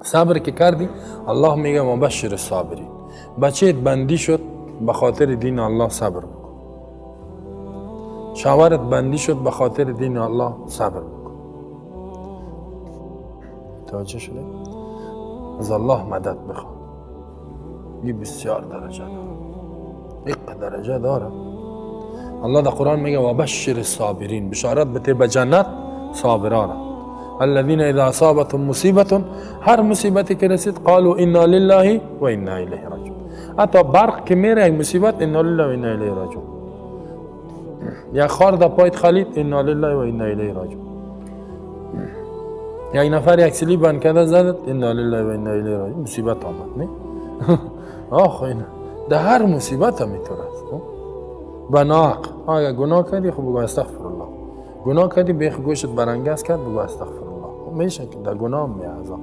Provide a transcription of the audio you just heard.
صبر که کردی، الله میگه و بشر الصابرین. بچه‌ت بندی شد، به خاطر دین الله صبر بکن. شاورت بندی شد، به خاطر دین الله صبر بکن. متوجه شده؟ از الله مدد بخواه. این بسیار درجه داره، یک درجه داره. الله در قرآن میگه و بشر الصابرین، بشارت بده به جنت صابران. الذين اذا اصابتهم مصیبت، هر مصیبتی که رسید، قالوا انا لله و انا الیه راجعون. حتی برق که میره، یک مصیبت، انا لله و انا الیه راجعون. یک خار در پایت خلید، انا لله و انا الیه راجعون. یک نفر یک سیلی بند کرده زدت، انا لله و انا الیه راجعون. مصیبت آمد، نه؟ آخ، اینا در هر مصیبت هم اینطور است. بناق اگر گناه کردی، خب بگو استغفر الله. گناه کردی، بیخ گوشت برنگز کرد، بگو استغفر الله. میشه که در گناه می عذاب.